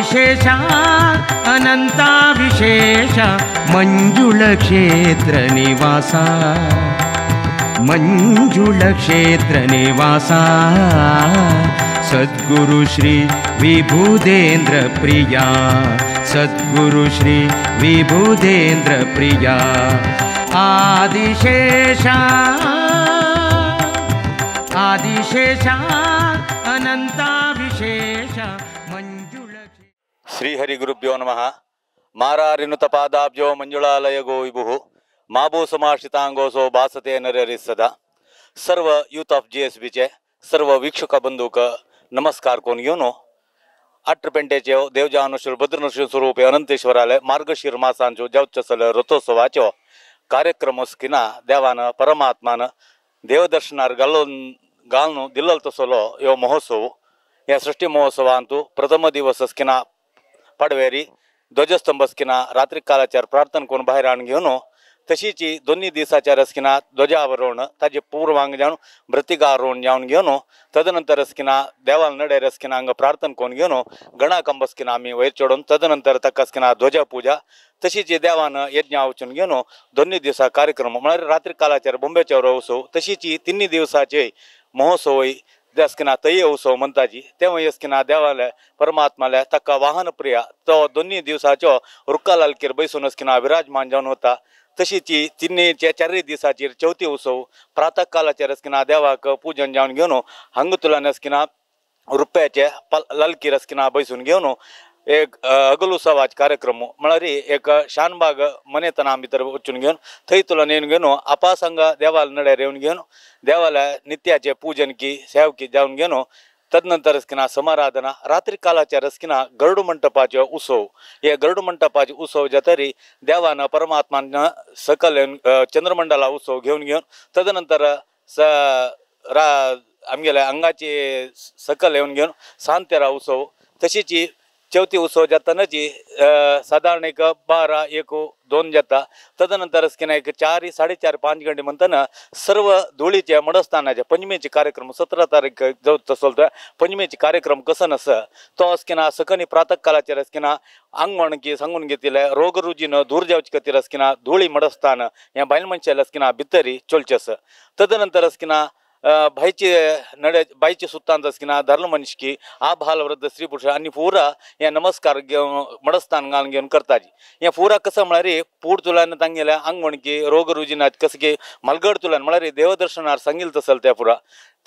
आदिशेष अनंता विशेष मंजुळ क्षेत्र निवासा मंजुळ क्षेत्र निवासा सद्गुरु श्री विबुधेंद्र प्रिया सद्गुरु श्री विबुधेंद्र प्रिया आदिशेष आदिशेष अनंता विशेष मंजुळ। श्री हरि गुरुभ्यो नमः। मारारिनुत पादाब्जो मंजुळालय गोविभुः माबू समाश्रितांगोसो भासते नरहरि सदा। सर्व यूथ ऑफ जी एस बीचे सर्व वीक्षक बंधूक नमस्कार कोण घेवन आट्रपेंटेचे देवजानुश्री भद्रनुश्री स्वरूप अनंतेश्वराले मार्गशीर मासांचो जावचो रथोत्सवाचो कार्यक्रम स्किना देवान परमात्मान देवदर्शनार घालून घालून दिल्लल तसलो ह्यो महोत्सव। ह्या सृष्टी महोत्सवांतु प्रथम दिवस स्किना पडवेरी ध्वजस्तंभ स्किना रात्री कालाचार प्रार्थना करून भायर हाडून घेवन तशीच दोन्ही दिसाच्या रसकिना ध्वजावरोहण ताजे पूर्वांग जावन मृतिकारोहण जावन घेवन तदनंतर रसकिना देवाल नडे रसकिना हांगा प्रार्थना करून घेवन गणाकंब आमी वयर चडोवन तदनंतर ताका स्किना ध्वजा पूजा तशीच देवान यज्ञ वचून घेवन दोन्ही दिवसा कार्यक्रम म्हळ्यार रात्री कालाचेर बोंबेचे उत्सव तशीच तिन्ही दिवसाचे महोत्सव स्किना तय उत्सव म्हणटाची तेव्हा स्किना देवाले परमात्माले ताका वाहन प्रिया तो दोन्ही दिवसाचो रुक्कालालकीर बैसून स्किना विराजमान जावन वता। तशीच तिन्ही चारय दिसाचेर चवथी उत्सव प्रातः कालाचेर स्किना देवाक पूजन जावन घेवन हांगा तुलान स्किना रुप्याचे लालकीर स्किना बैसून घेवन एक अगल उत्सवाचे कार्यक्रम म्हळ्यार एक शानबाग मनेतना आमी भितर वचून घेवन थंय तुला येवन घेवन आपास हांगा देवाल नड्यार येवन घेवन देवाल्या नित्याचे पूजन की सेवकी जावन घेवन तदनंतर स्किना समाराधना रात्री कालाच्या स्किना गरुड मंटपाचे उत्सव। हे गरुड मंटपाचे उत्सव जातरी देवान परमात्मान सकल चंद्रमंडला उत्सव घेवन घेवन तदनंतर स रा आमगेल्या अंगाचे सकल येवन घेवन सांतेरा उत्सव तशीच चवथी उत्सव जातानाची सादारण एक 12 1 2 जाता। तदनंतर स्किना एक 4 4.5 5 घंटे म्हणताना सर्व धुळीचे मडस्थानाचे पंचमीचे कार्यक्रम 17 तारीख जो चलता पंचमीचे कार्यक्रम कसो नस तो स्किना सकनी प्रातः कालाचेर स्किना आंगवण की सांगून घेतिल्ले रोगरुजीन दूर जावचे खातीर स्किना धुळी मडस्थान ह्या बायल मनशाले स्किना भितरी चलचें आसा। तदनंतर स्किना भायचे नडे बायचे सुत्तांत स्किना धर्म मनशकी आभाल वृद्ध स्त्री पुरुष आनी पुरा हे नमस्कार घेवन मडस्थान घालून घेवन करताची। हे पुरा कसं म्हळ्यार पूर तुलान तांगेल्या आंगवणकी रोग रुजिनात कसं की मलगड तुलान म्हळ्यार देवदर्शनार सांगील तसल त्या पुरा।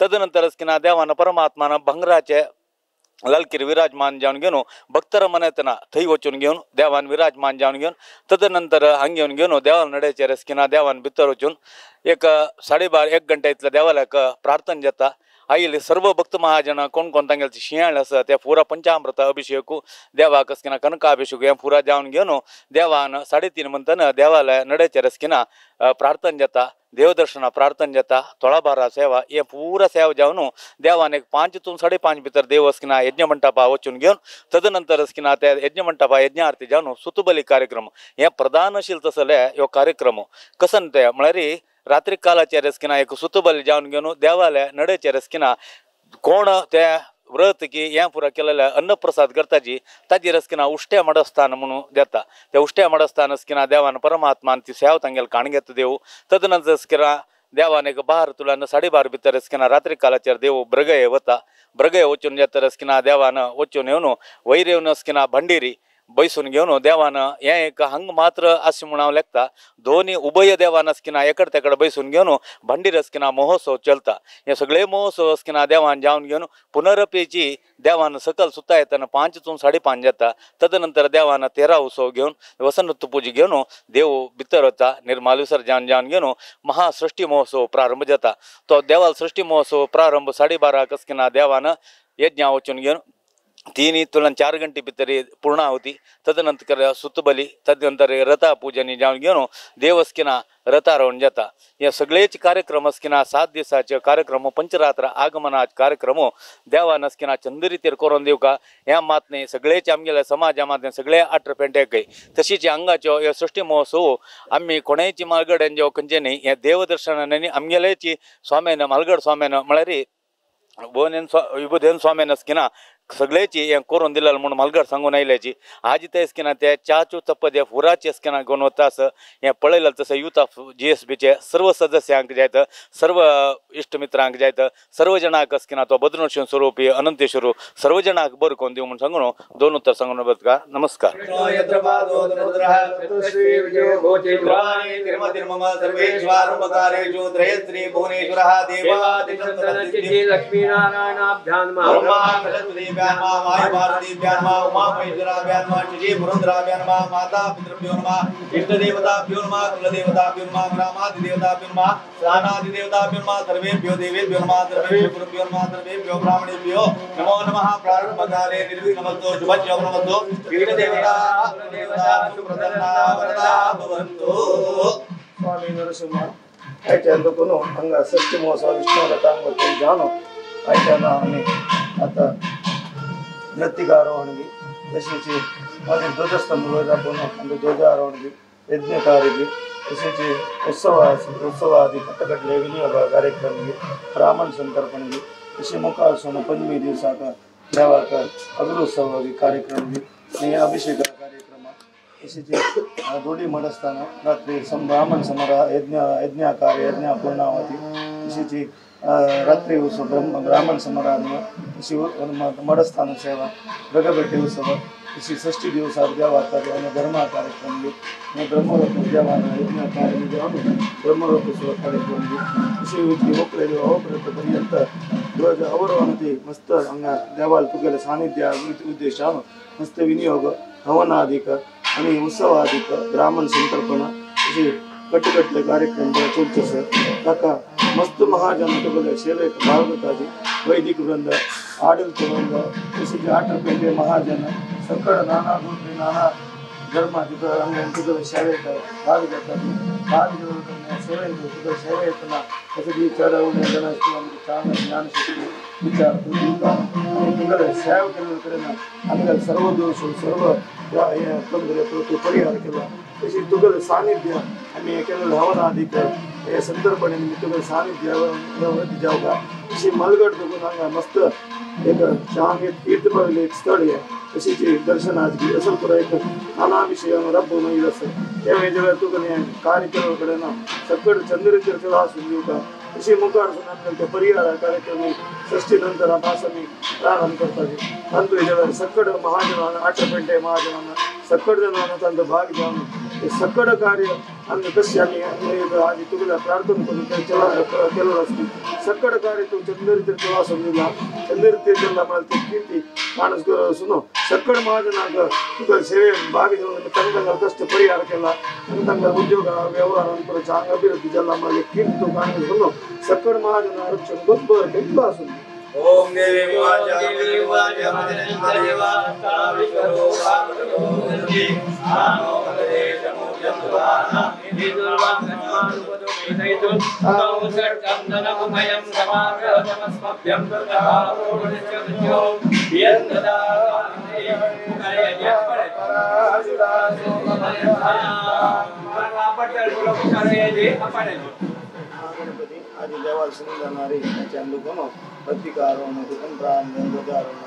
तदनंतर स्किना देवान परमात्मान भांगराचे लालकीर विराजमान जावन घेवन भक्तर मनयतना थंय वचून घेवन देवान विराजमान जावन घेवन तदनंतर हांगा येवन घेवन देवान नड्याचेर स्किना देवान भितर वचून एक 12.5 1 घंटा इतल्या देवाल्याक प्रार्थना जाता। आयिल्ले सर्व भक्त महाजन कोण कोण तांगेले शिंयाळ आसा ते पुरा पंचामृत अभिषेक देवाक स्किना कनकाभिषेक हें पुरा जावन घेवन देवान 3.5 म्हणतना देवाल्या नड्याचेर स्किना प्रार्थना जाता देवदर्शना प्रार्थना जाता तोळाबारा सेवा हे पुरा सेवा जावन देवान एक 5 to 5.5 भितर देव स्किना यज्ञ मंटपा वचून घेवन तदनंतर स्किना त्या यज्ञ मंटपा यज्ञ आरती जावन सुतबली कार्यक्रम हे प्रधानशील तसले ह्यो कार्यक्रम कसन ते म्हळ्यार रात्री कालाचेर स्किना एक सुतबली जावन घेवन देवाल्या नड्याचेर स्किना कोण ते व्रत की हें पुरा केलेलें अन्नप्रसाद करताची ताजी रसकिना उश्ट्या मडस्थान म्हणून देता। त्या उश्ट्या मडस्थान स्किना देवान परमात्मान ती सेव तांगेले काण घेता देव। तदनंतर स्किना देवान एक 12 तुलान 12.5 भितर स्किना रात्री कालाचेर देव ब्रगये वता। ब्रगये वचून जाता स्किना देवान वचून येवन वयर येवन स्किना भंडेरी बैसून घेवन देवान हें एक हांगा मात्र अशें म्हूण हांव लेखता दोनी उभय देवान स्किना एकड तेकड बैसून घेवन भांडीर स्किना महोत्सव चलता। हे सगळे महोत्सव स्किना देवान जावन घेवन पुनरपेची देवान सकल सुता येतना 5 to 5.5 जाता। तदनंतर देवान 13 उत्सव घेवन वसंत पुजा घेवन देव भितर वता निर्माल विसर्जन जावन घेवन महासृष्टी महोत्सव प्रारंभ जाता। तो देवाल सृष्टी महोत्सव प्रारंभ 12.5 स्किना देवान यज्ञ वचून घेवन 3 तुलन 4 घंटे भितर पूर्णाहुती तदनंतर सुतबली तदनंतर रथा पूजन जावन घेवन देवस्किना रथारोहण जाता। हे सगळेच कार्यक्रम स्किना 7 दिवसाचे कार्यक्रम पंचरात्र आगमनाचे कार्यक्रम देवान स्किना चंदरितीर करून दिवका ह्या मात न्ही सगळेच आमगेल्या समाजा मात सगळे आट्रपेंटेक तशीच हांगाच्यो ह्यो सृष्टी महोत्सव आमी कोणायची मालगड्यान जेव खंयचे न्ही हे देवदर्शनान आमगेल्याची स्वाम्यान मालगड स्वाम्यान म्हळ्यार विबुधेन स्वाम्यान स्किना सगळ्याची हें करून दिलें म्हूण मालगड सांगून आयल्याची आज ते स्किना ते च्याचो चप्पदे फुराचे स्किना घेवन वता आस हें पळयलें तशें यूथ ऑफ GSBचे सर्व सदस्यांक जायत सर्व इश्ट मित्रांक जायत सर्व जणांक स्किना तो बद्रुनशिंह स्वरूपी अनंतेश्वर सर्व जणांक बरें करून दिवं म्हूण सांगून दोन उत्तर सांगून बदका. नमस्कार. सर्वेभ्यो देवेभ्यो नमः सर्वेभ्यो गुरुभ्यो नमः सर्वेभ्यो ब्राह्मणेभ्यो नमो नमः. प्रारंभकाले निर्विघ्नमस्तु शुभज्योतिर्मस्तु देवता देवता सुप्रसन्ना वरदा भवन्तु. स्वामी नरसिंह आयच्यान हांगा षष्ठी महोत्सव विष्णु रथांग जावन आयच्यान आमी आतां नृत्यकारोहणगी तशेंच मागीर ध्वजस्तंभ दाखोवन आमकां ध्वजारोहणगी यज्ञकार्यगी तशेंच उत्सव उत्सवादी कट्टकटले विनियोग कार्यक्रमगी ब्राह्मण संतर्पणगी तशें मुखार सून पंचमी दिवसाक देवाक अग्रोत्सव कार्यक्रमगी आनी अभिषेक कार्यक्रम तशेंच दोडी मडस्थान रात्री ब्राह्मण समारोह यज्ञ यज्ञकार्य यज्ञ पूर्णावती तशेंच रात्री उत्सव ब्राह्मण समाराधना तशी मडस्थान सेवा रगभेटी उत्सव तशी षष्ठी दिवसाक देवाकार्य आनी धर्मा कार्यक्रम आनी ब्रह्मलोक देवान यज्ञ कार्य जावन ब्रह्मलोकोत्सव कार्यक्रम तशी होकले अवप्रत पर्यंत ध्वज अवरोहणती मस्त हांगा देवाल तुगेले सानिध्य उद्देशान मस्त विनियोग हवनादिक आनी उत्सवादिक ब्राह्मण संतर्पण अशी कट्टकटले कार्यक्रम चलचे सर ताका मस्त महाजन तुगेले सेवेक भागवताजी वैदिक वृंद आडलित वृंद तशेंच आठरपेंटे महाजन सकड नाना गोत्री नाना धर्माची हांगा तुगेले सेवेक भाग घेतात भाग घेवन सेवेन तुगेले सेवे येतना तशेंच ही चड उणें जन आमकां चांग ज्ञानशक्ती विचार आनी तुगेले सेवा केल्ले कडेन आमकां सर्व दोश सर्व ತೊಂದರೆ ಪರಿಹಾರ केला तशी तुगेले सानिध्य आमी केलेले हवनादिक हे संदर्भणे तुगेले सानिध्य वृद्धी जावका तशी मलगड देखून हांगा मस्त एक चांग एक तीर्थ पाविल्लें एक स्थळ हें तशीच दर्शनाची असो पुरो एक नाना विशय रब्बून येयलो आसा ते हेजे वेळार तुगेलें कार्य केल्ले कडेन सकड चंद्र आसून दिवका तशी मुखार सून आमकां ते परिहार कार्यक्रम षष्ठी नंतर भास आमी प्रारंभ करताली तांतूं हेजे वेळार सकड महाजनान आठरपेंटे महाजनान सकड जणांना तांचो भाग घेवन ते सकड कार्य आमकां कशें आमी आज तुगेले प्रार्थना करून केल्लो आसता सकड कार्य तूं चंद्र आसून दिला चंद्र जाला म्हळ्यार ती कीर्ती माणूस सुनो सकड महाजनाक तुका सेवे भाग घेवन तांकां कश्ट परिहार केला आनी तांकां उद्योग व्यवहारान परत चांग अभिवृद्धी जाला म्हळ्यार कीर्ती तूं काणूस सुनो सकड महाजन आरक्षण बरोबर केल्लो आसून. ओम देवी वाचा गणपती आदी देवाल सन्निधानारी ताच्या लोकांनो पत्रिकारोहण प्रारंभ ध्वजारोहण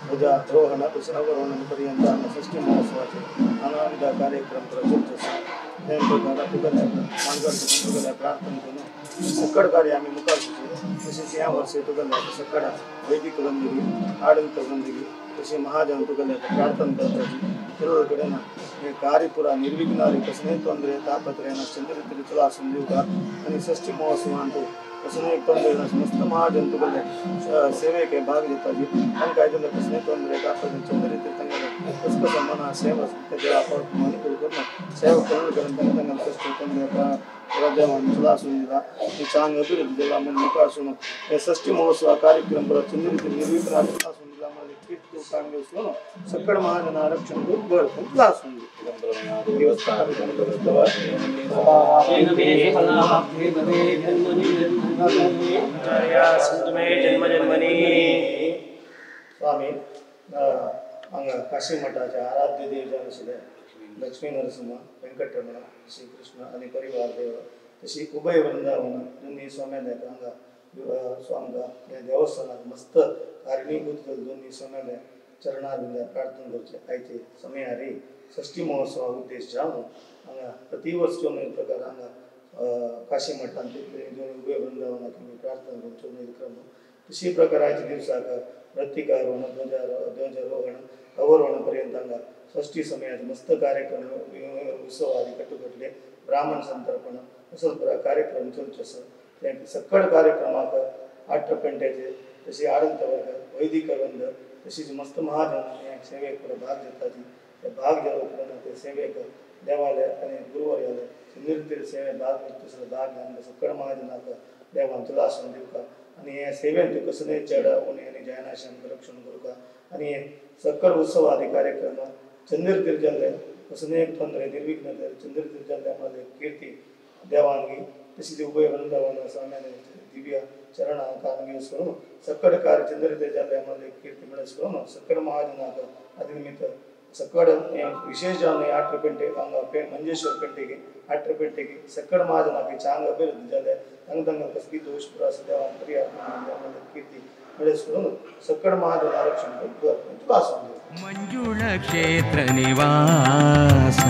ध्वजारोहण तशें अवरोहण पर्यंत हांगा षष्ठी महोत्सवाचे नानाविध कार्यक्रम चलचे आसा. ते प्रकार तुगेले मानगड तुगेले प्रार्थना करून सकड कार्य आमी मुखार सरचे. तशेंच ह्या वर्सा तुगेले सकड वैदिक वृंदगी आडलित वृंदगी तशें महाजन तुगेले प्रार्थना करताची ಕೆಲವು ಕಡೆನ कार्य पुरा निर्विघ्नारी कसलेय ತೊಂದರೆ ತಾಪತ್ರ ಚಂದ್ರ ಚಲ आसून दिवका आनी षष्ठी महोत्सवांत कसलेय ತೊಂದರೆ मस्त महाजन तुगेले सेवेक भाग घेताची तांकां आयदन कसलेय ತೊಂದರೆ तापत्र चंद्र तांकां कसकस मना सेवा अनुकूल करून सेवा करून करून तांकां तांकां कश्ट ತೊಂದರೆ देवान चला आसून दिला ही चांग अभिवृद्धी जाला म्हूण मुखार सून हे षष्ठी महोत्सव कार्यक्रम बरो चंद्र निर्विघ्न आसून दिला म्हळ्यार कीर्ती कांग्रेस सकड महाजन आरक्षण बरं आसून स्वामी हांगा काशी मठाचे आराध्य देव जावन आशिल्ले लक्ष्मी नरसिंह वेंकटरमण श्रीकृष्ण आनी परिवार देव तशी उभय वृंदावन दोनूय स्वाम्यान हांगा स्वामकां ह्या देवस्थानाक मस्त कारणीभूत दोन्ही स्वाम्याले चरणारविंदा प्रार्थना करचे आयचे समयारी षष्ठी महोत्सवा उद्देश जावन हांगा प्रतिवर्ष प्रकार हांगा काशी मठांत दोन उभय वृंदावनाक आमी प्रार्थना करचो निर्क्रम तशी प्रकार आयच्या दिवसाक मृत्तिकारोहण ध्वजारोहण अवरोहण पर्यंत हांगा षष्ठी समयात मस्त कार्यक्रम उत्सव आदी कटुकटले ब्राह्मण संतर्पण असो कार्यक्रम चलचो आसा. ते सकळ कार्यक्रमाक आठ पेंट्याचे तशी आडंत वर्ग वैदिक वृंद तशीच मस्त महाजन हे सेवेक भाग घेताची ते भाग घेवन उपरांत ते सेवेक देवाले आनी गुरुवर्याले निरंतर सेवे भाग घेतसर भाग घेवन सकळ महाजनाक देवान तुलासन दिवका आनी हे सेवेन तुका कसलेय चेड उणें आनी जायनाशें आमकां रक्षण करुका आनी हे सकळ उत्सव आदी कार्यक्रम चंद्र जाल्ले कसलेय ತೊಂದರೆ निर्विघ्न चंद्र जाल्ले आम्हाला कीर्ती देवांगी तशीच उभय वृंदावन स्वाम्याने दिव्य चरण कारण यूज करून सकळ कार्य चंद्र जाल्ले आम्हाला कीर्ती मेळस सकळ महाजनाक अदिनिमित्त सकळ विशेष जावन आठ पेंटे हांगा मंजेश्वर पेंटेಗೆ आठ पेंटेಗೆ सकळ महाजनाक चांग अभिवृद्धी जाले तांकां तांकां कसली दोश पुरास देवान परिहार आम्हाला कीर्ती मेळस करून सकळ महाजन आरक्षण तुका आसून मंजुळ क्षेत्र निवासा.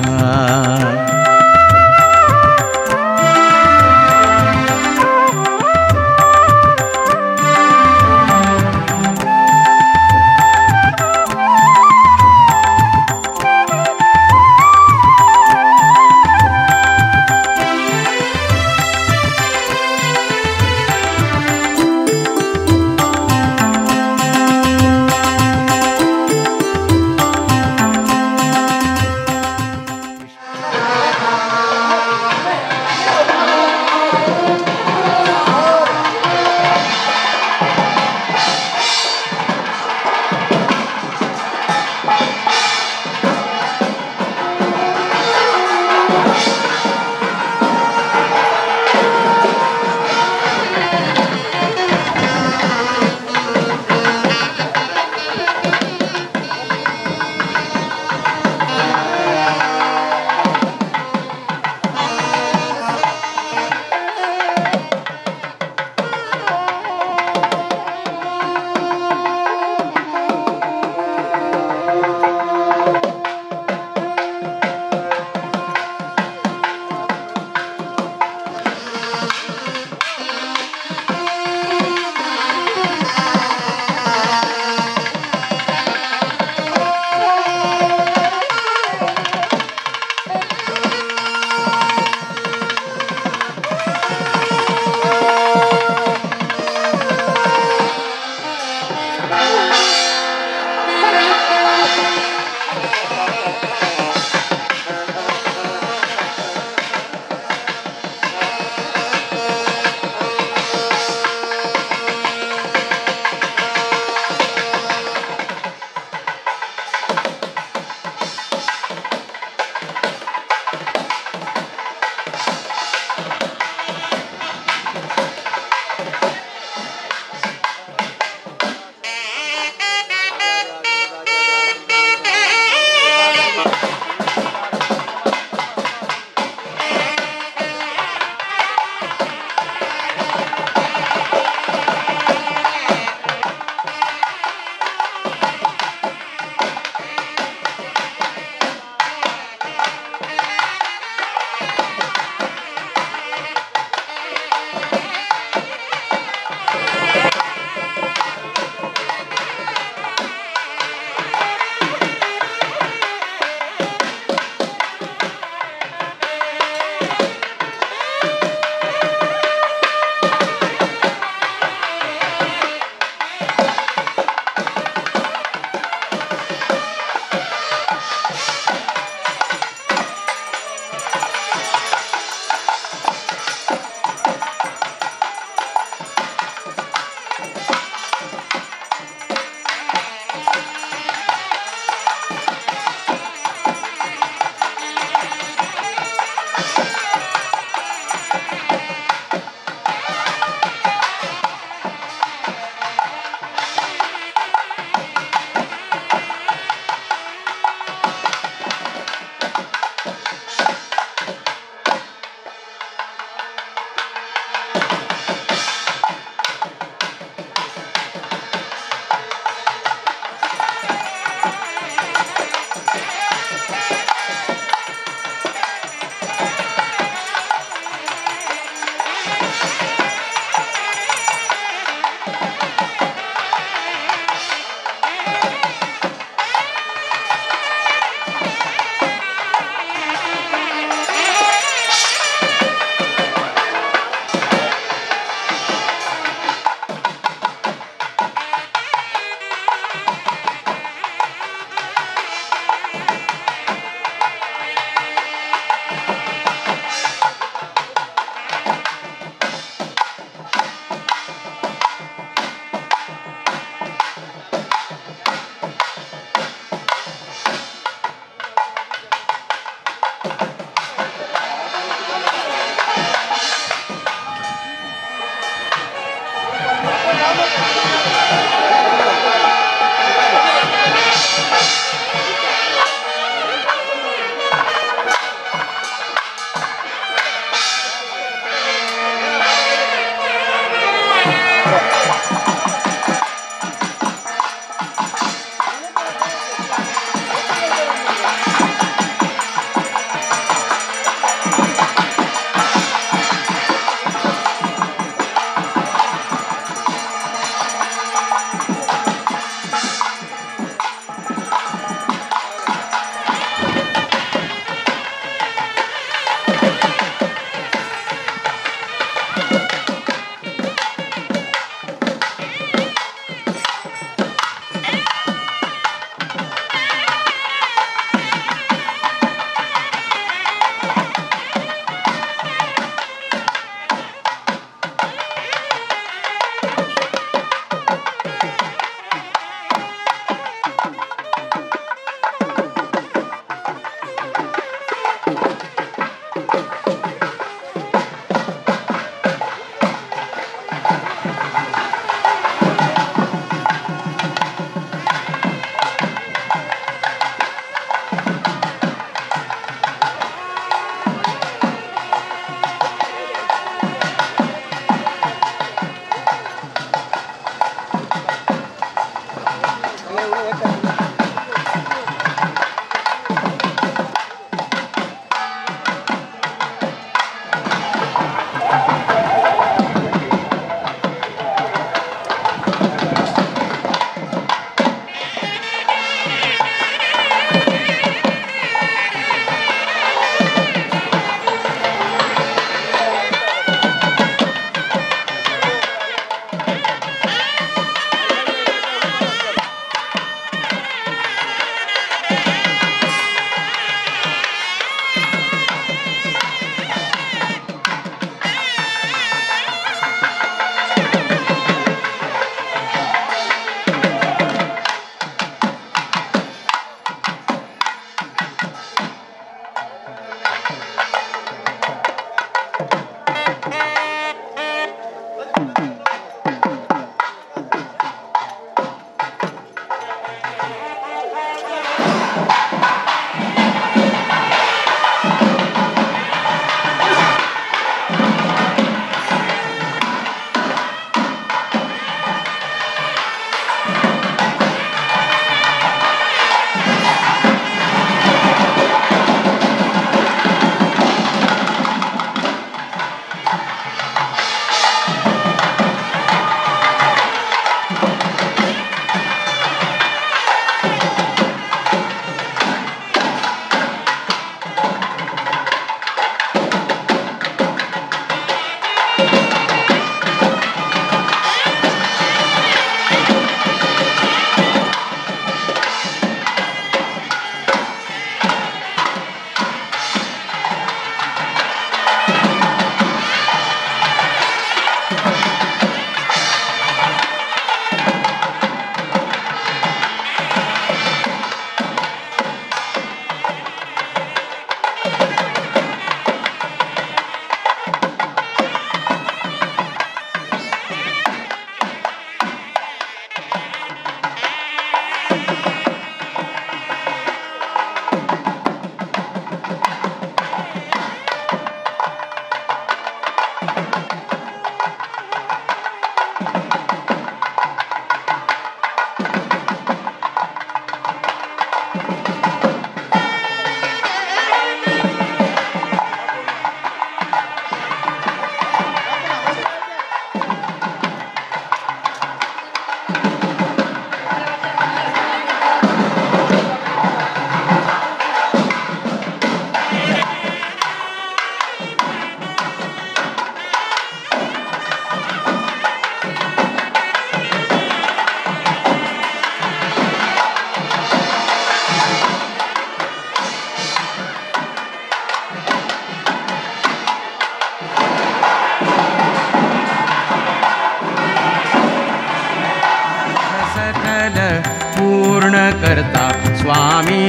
स्वामी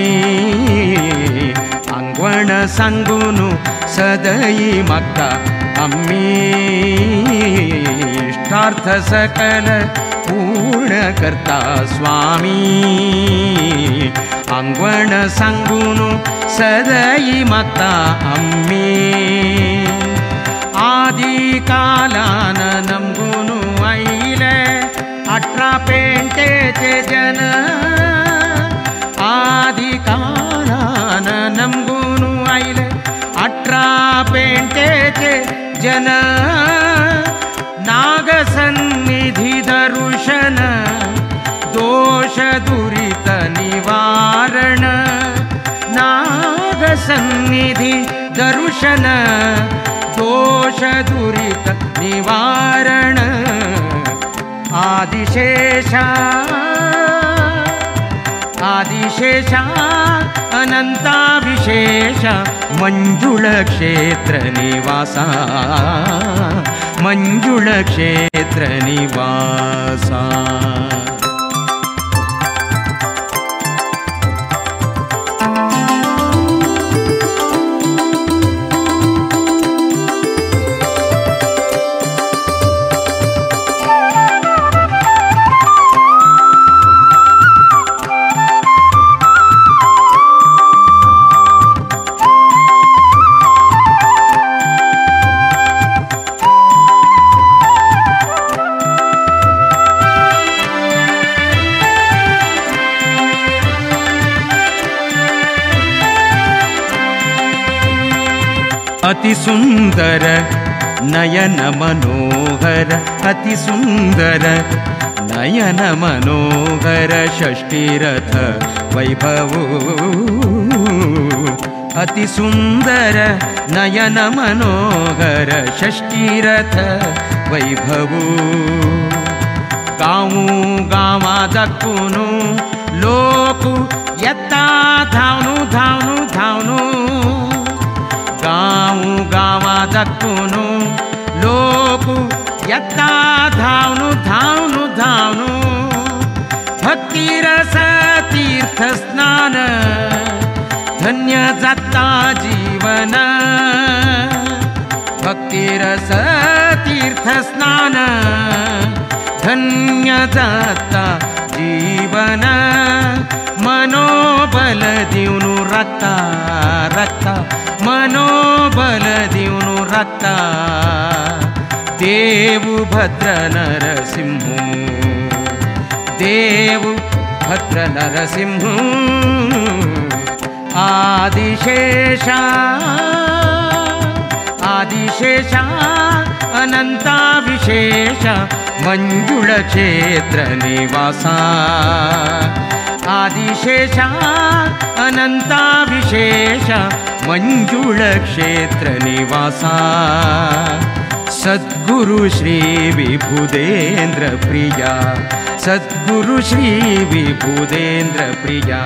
आंगवण सांगून सदई मागता आम्ही इष्टार्थ सकल पूर्ण करता स्वामी आंगवण सांगून सदई मागता आम्ही आदि कालान नमगुनु आयले 18 पेंटेचे जन आदि कालान नमगुनु आयले 18 पेंटेचे जन नागसन्निधि दर्शन दोष दुरित निवारण नागसन्निधि दर्शन दोष दुरित निवारण आदिशेषा आदिशेषा अनंता विशेष मंजुळ क्षेत्र निवासा मंजुळ क्षेत्र निवासा। अति सुंदर नयन मनोहर अति सुंदर नयन मनोहर षष्ठीरथ वैभव अति सुंदर नयन मनोहर षष्ठीरथ वैभव गाँव गाँवा दक्कुनु लोक येता धावनु धावनु धावनु गाँव गाँवा दक्कुनु लोक येता धावनु धावनु धावनु भक्तिरस तीर्थ स्नान धन्य जाता जीवन भक्तिरस तीर्थ स्नान धन्य जाता जीवन मनोबल दिवनु राखता राखता मनोबल दिवनु राखता देव भद्र नरसिंह देव भद्र नरसिंह आदिशेषा आदिशेषा अनंता विशेष मंजुळ क्षेत्र निवासा आदिशेषा अनंता विशेष मंजुळ क्षेत्र निवासा सद्गुरु श्री विबुधेंद्र प्रिया सद्गुरु श्री विबुधेंद्र प्रिया।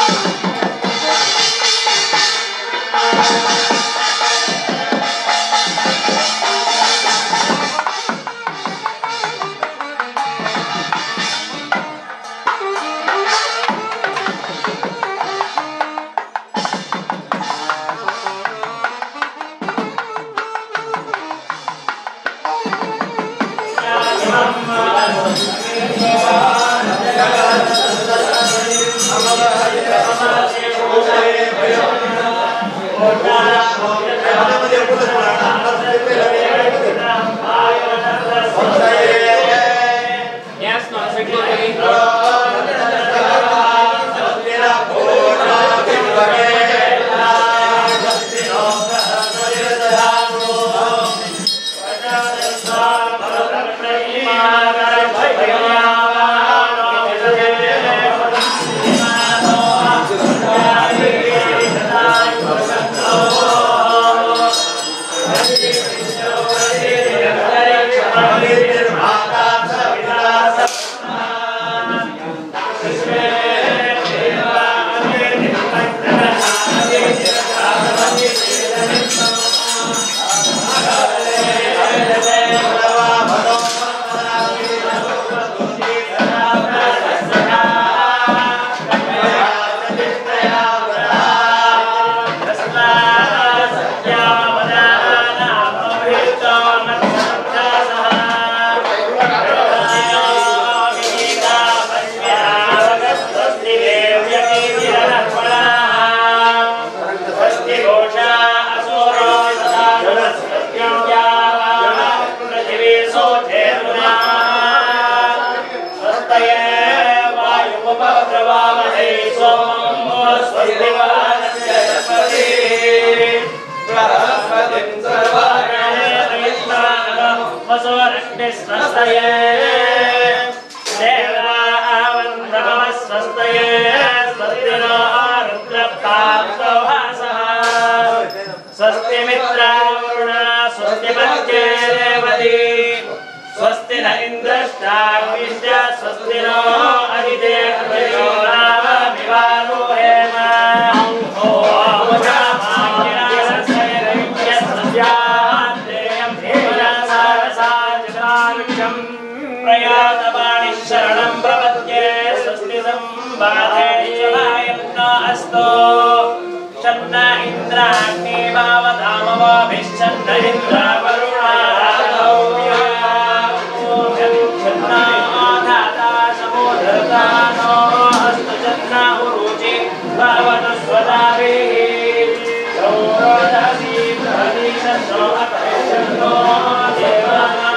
Thank you. वसोरग्निस्वस्तये देवावन्द्रभवस्वस्तये स्वस्ति नो रुद्रप्राप्तोहासः स्वस्ति मित्रावरुणा स्वस्ति पत्ये रेवती स्वस्ति न इन्द्रश्चाग्निश्च स्वस्ति नो अदितेर्वयो नाममिवारोहेम। शरणं प्रपद्ये स्वस्ति संबाधेश्वरायन्नो अस्तु। शन्न इन्द्राग्निमावधामवाभिश्चन्न इन्द्रावरुणा धाता समुधरता नो अस्तु। चन्न उरुचि भवतु स्वदाभिः सौरोदसी बृहदीशन्नो अपरिशन्नो देवानां।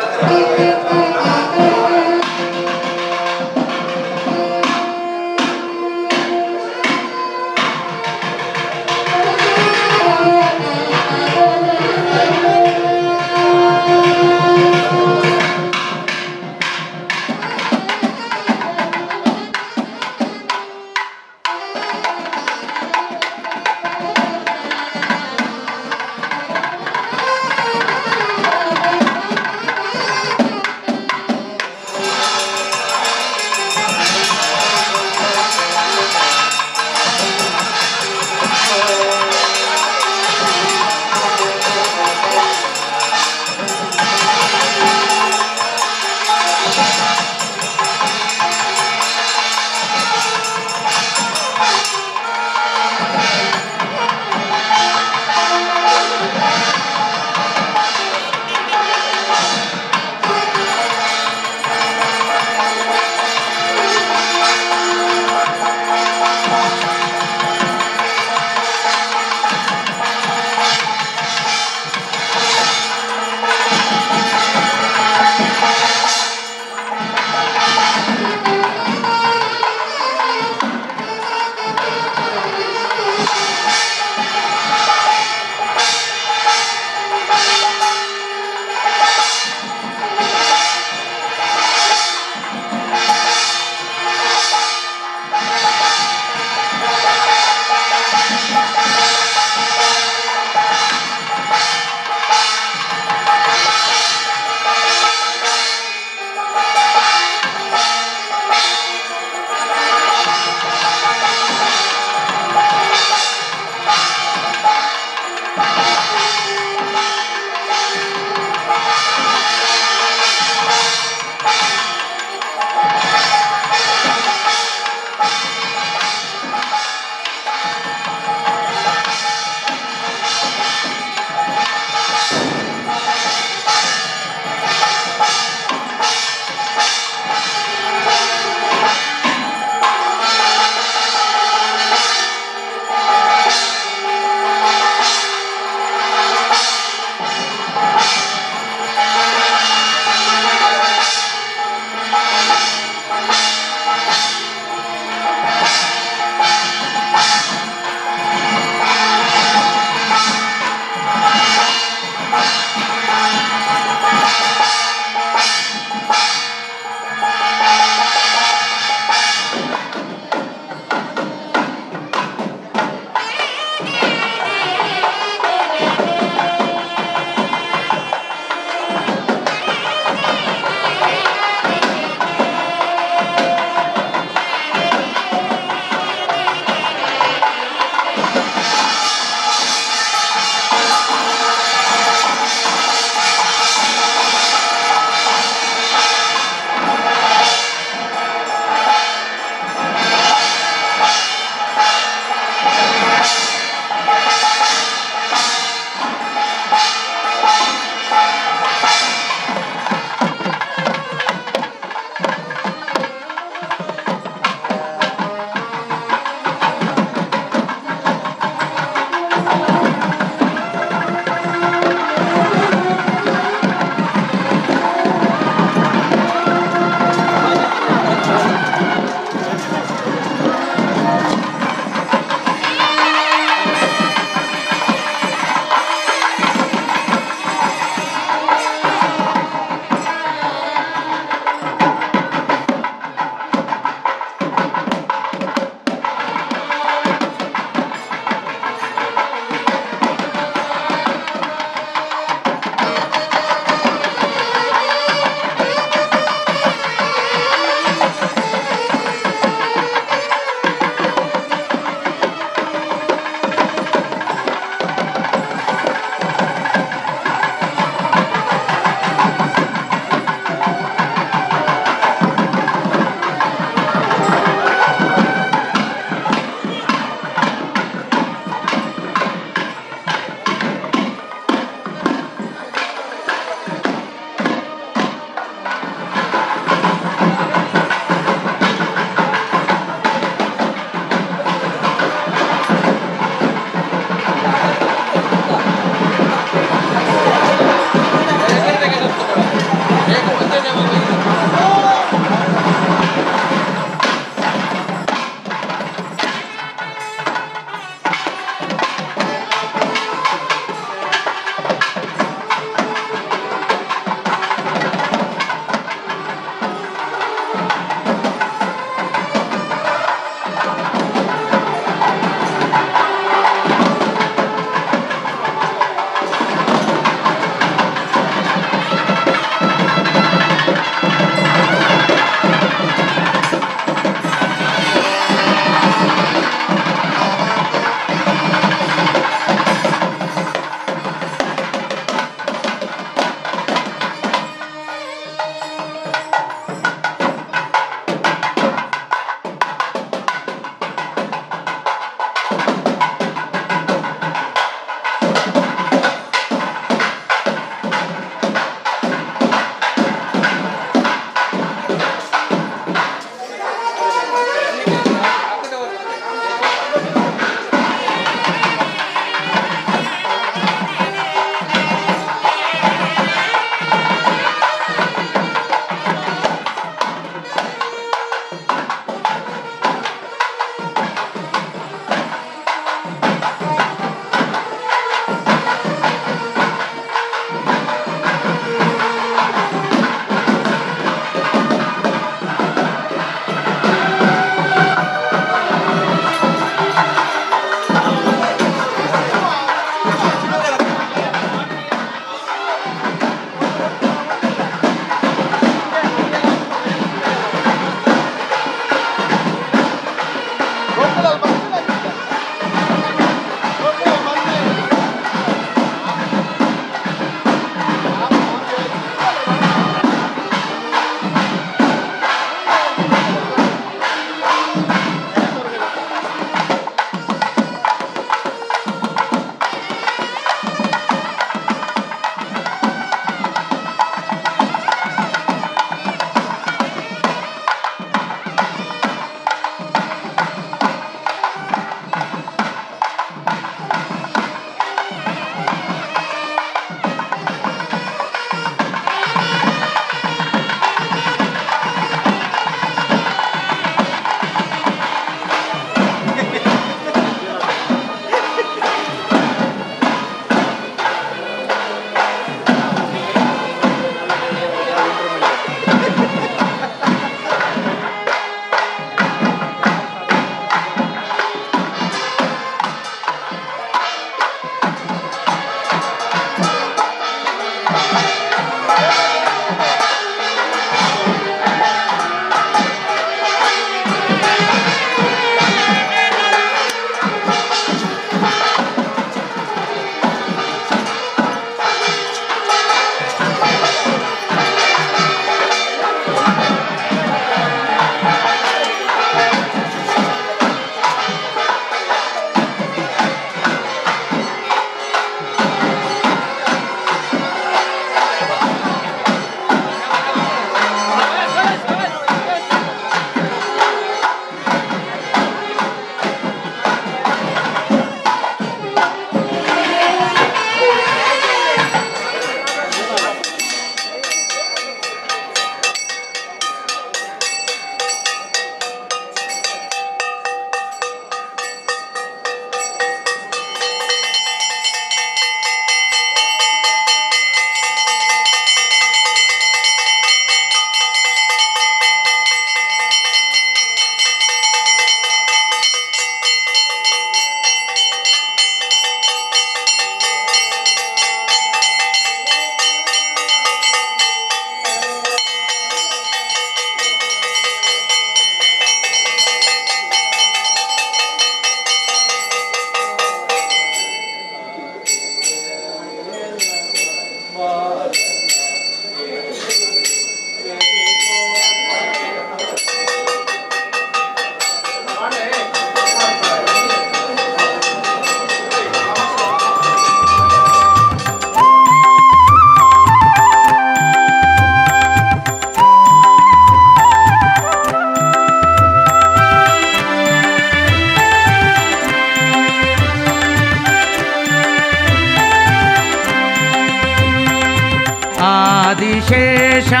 आदिशेषा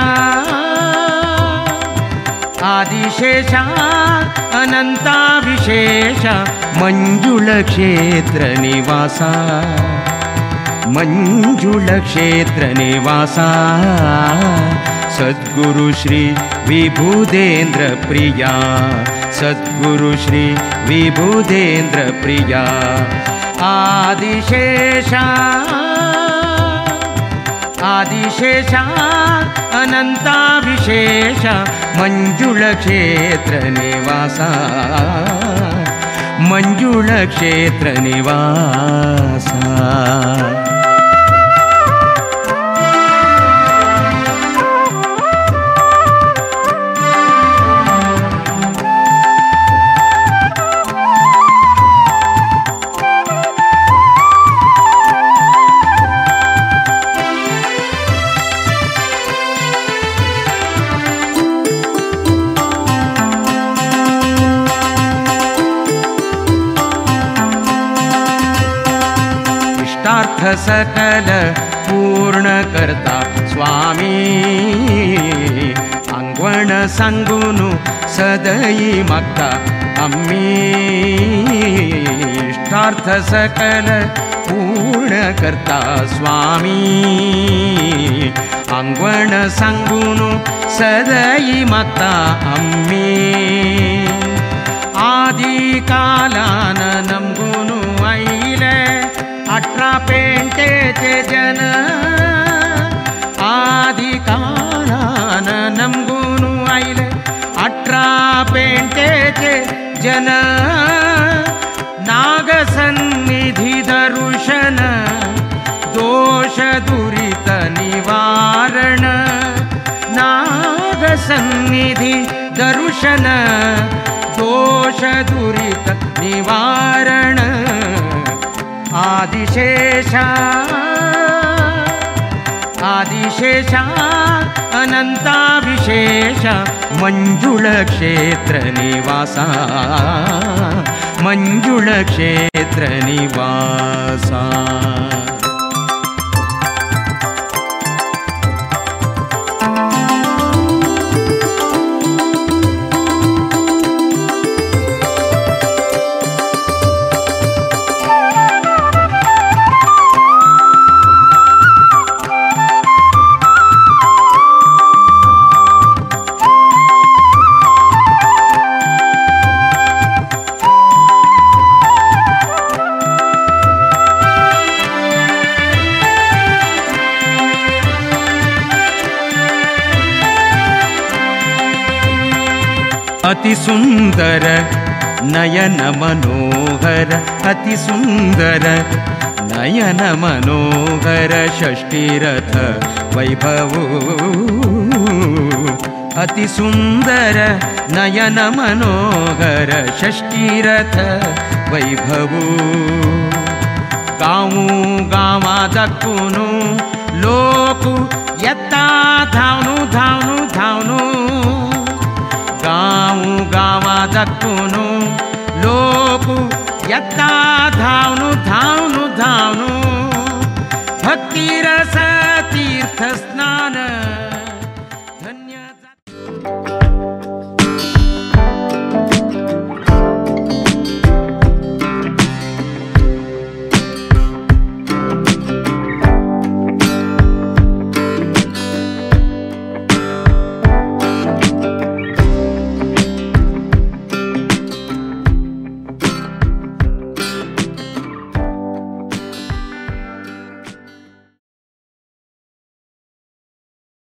आदिशेषा अनंता विशेषा मंजुळ क्षेत्र निवासा मंजुळ क्षेत्र निवासा सद्गुरु श्री विबुधेंद्र प्रिया सद्गुरु श्री विबुधेंद्र प्रिया आदिशेषा आदिशेषा अनंता विशेषा मंजुळ क्षेत्र निवासा मंजुळ क्षेत्र निवासा। इष्टार्थ सकल पूर्ण करता स्वामी आंगवण सांगून सदयी मागता आम्ही इष्टार्थ सकल पूर्ण करता स्वामी आंगवण सांगून सदयी मागता आम्ही आदि कालान नमगून आयले 18 पेंटेचे जन आदि कालान नमगून आयले 18 पेंटेचे जन नागसन्निधि दर्शन दोष दुरित निवारण नागसन्निधि दर्शन दोष दुरित निवारण आदिशेषा आदिशेषा अनंता विशेषा मंजुळ क्षेत्र निवासा मंजुळ क्षेत्र निवासा। अति सुंदर नयन मनोहर अति सुंदर नयन मनोहर षष्ठीरथ वैभव अति सुंदर नयन मनोहर षष्ठीरथ वैभव गाँव गाँवा दक्कुनु लोक येता धावनु धावनु धावनु गाँव गाँवा दक्कुनु लोक येता धावनु धावनु धावनु भक्तिरस तीर्थ